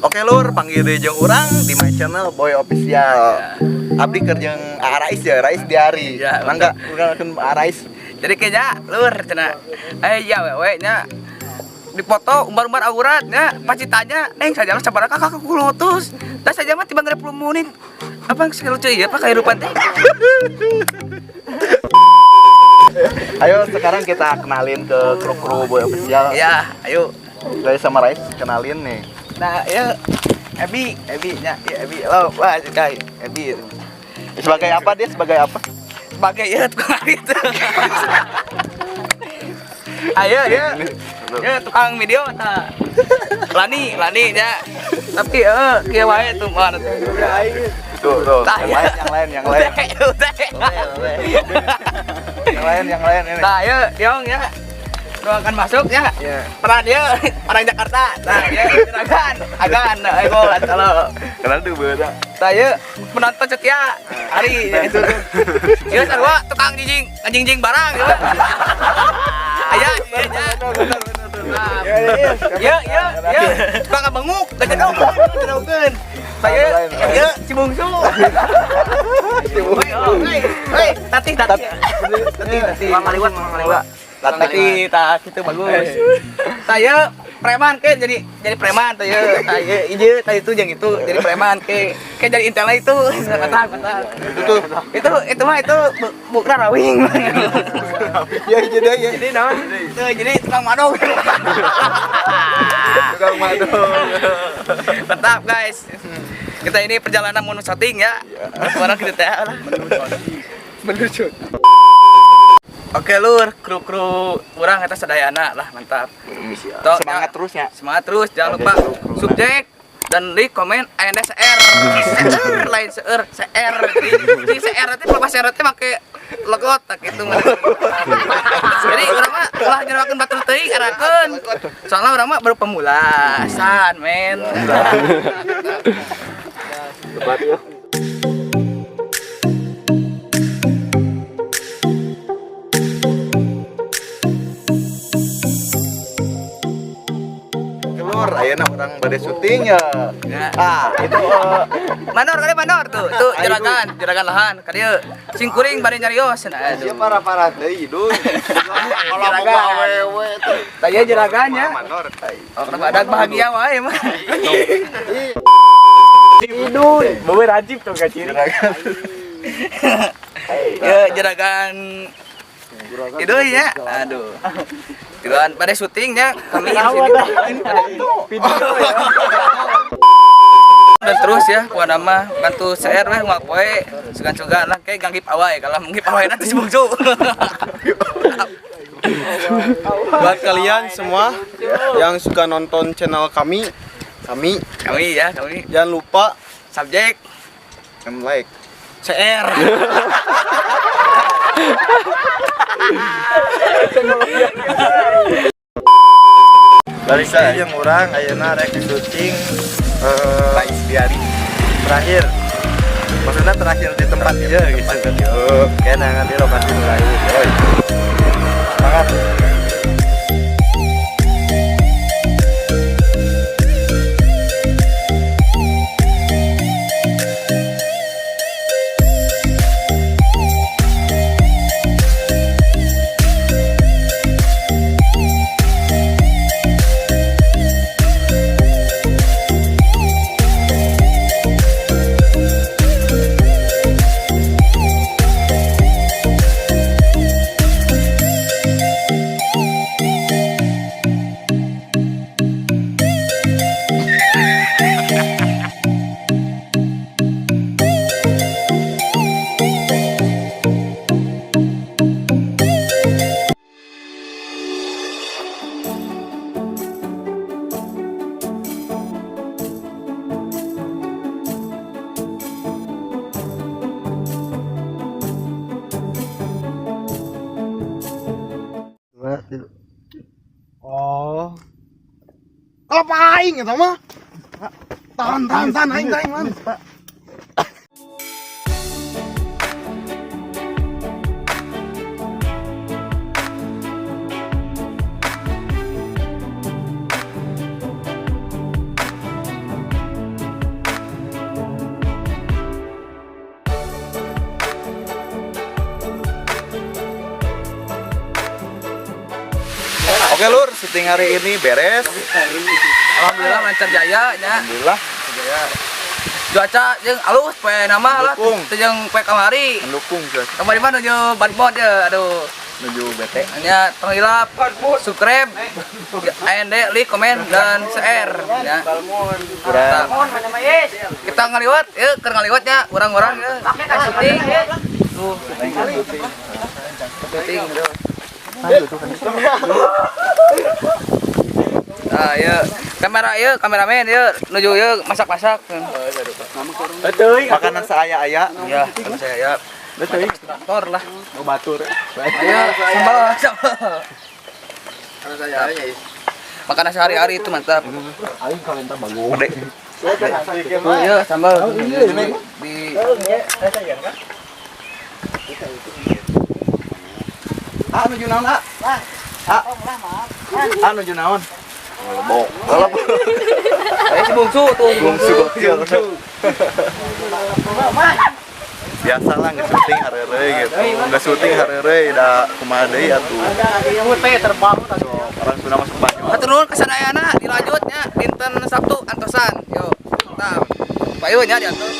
Oke lur, panggil deui jeung urang di my channel Boy Official. Abdi keur jeung Aa Rais ya, Rais Diari. Ya, Mangga urang Aa Rais. Jadi kayaknya lur cenah. Eh ya we nya dipoto umbar-umbar aurat nya pasti tanya, "Neng, sajam sabaraha kakak kulutus?" Tah sajam mah tiba 30 menit. Apa yang lucu ya apa kehidupan teh? Ayo sekarang kita kenalin ke kru-kru Boy Official. Ya, ayo. Dari sama Rais kenalin nih. Nah, ya Ebi, Ebi nya, ya Ebi. Halo, wah, kai Ebi. Sebagai apa dia? Sebagai apa? Sebagai ya tukang itu. Ayo ya. Ya tukang video ta. Lani, Lani nya. Tapi kieu wae tuh mana tuh. Tuh, tuh. Tah, Yang lain, yang lain, yang lain. Udah. Yang lain, yang lain ini. Nah, ya, Diong ya. Lu akan masuk ya. Iya. Peran dia orang Jakarta. Nah, ya juragan, agan, ayo halo. Kenal tuh beuda. Saya penonton setia hari itu. Ya sarua tukang jijing, ngajingjing barang ya. Aya, iya, iya. Ya, ya, ya. Tukang ngabenguk, gajedog, gajedogeun. Saya ya si bungsu. Hei, hei, tati, tati. Tati, tati. Mang liwat, mang liwat. Tati, tak itu bagus. Saya preman ke jadi preman saya saya ije tadi itu yang itu jadi preman ke ke jadi intel itu kata kata itu mah itu bukan rawing. Ya jadi ya. Jadi naon? Jadi tukang madog. Tukang madog. Tetap guys. Kita ini perjalanan menuju syuting ya. Orang kita teh lah. Menuju. Oke lur, kru-kru urang eta sadayana lah, mantap. Semangat terus ya. Semangat terus, jangan lupa subjek dan like, komen, ANSR. CR lain CR, CR. Jadi CR teh pas CR teh make logot tak gitu. Jadi urang mah ulah nyerokeun batur teuing arakeun. Soalnya urang mah baru pemula, san men. Tepat ya. Ayeuna urang bade syuting ya. Ah, itu mandor kali mandor tuh. Tuh juragan, juragan lahan ka dieu. Sing kuring bade nyarios cenah. Sia parah-parah deui hidung. Kalau boga awewe teh. Tah ieu juragannya. Mandor. Oh, kenapa ada bahagia wae mah. Hidung. Bawa rajib tuh ka ciri. Ya juragan hidung ya. Aduh. Tiluan pada syutingnya kami di sini. Dan terus ya, kuah nama bantu share lah unggal poe, sugan-sugan lah kayak gang giveaway kalau giveaway nanti si bungsu. Buat kalian semua yang suka nonton channel kami, kami kami ya, kami. Jangan lupa subjek and like share. Balik lagi yang urang ayeuna rek syuting Rais Diari terakhir, maksudnya terakhir di tempat ieu gitu. Kayak nanti lokasi mulai. Semangat. Oh. Kalau paing eta mah. Tahan, tahan, tahan, aing, aing, man. Oke lur, syuting hari ini beres. Alhamdulillah lancar jaya nya. Alhamdulillah. Cuaca jeung alus poe nama lah. Mendukung. Teu jeung poe kamari. Mendukung cuaca. Kamari mah nuju bad mood ya, aduh. Menuju bete. Hanya tong hilap, subscribe, AND, like, komen, dan share ya. Kurang. Kita ngaliwat, ya, keur ngaliwatnya, orang-orang ya, syuting. Tuh, syuting. Tuh. Nah, ya, kamera ya, kameramen ya, nuju ya masak-masak. Makanan saya-aya. Ya, kalau saya ya. Traktor lah. Batur. Ayo, sambal, sambal. Makanan sehari-hari itu mantap. Aing kalenta bagus. Tuh, ya, sambal. Di Ah, nuju naon, ah? Ah. Ah, nuju naon? Lebok. Lebok. Ayo si bungsu tuh. Bungsu gokil. Biasalah nge-syuting hareureuy gitu. Nge-syuting hareureuy da kumaha deui atuh. So, orang sudah masuk banyu. Hatur nuhun kasadayana dilanjutnya dinten Sabtu antosan. Yo, mantap. Payu nya diantos.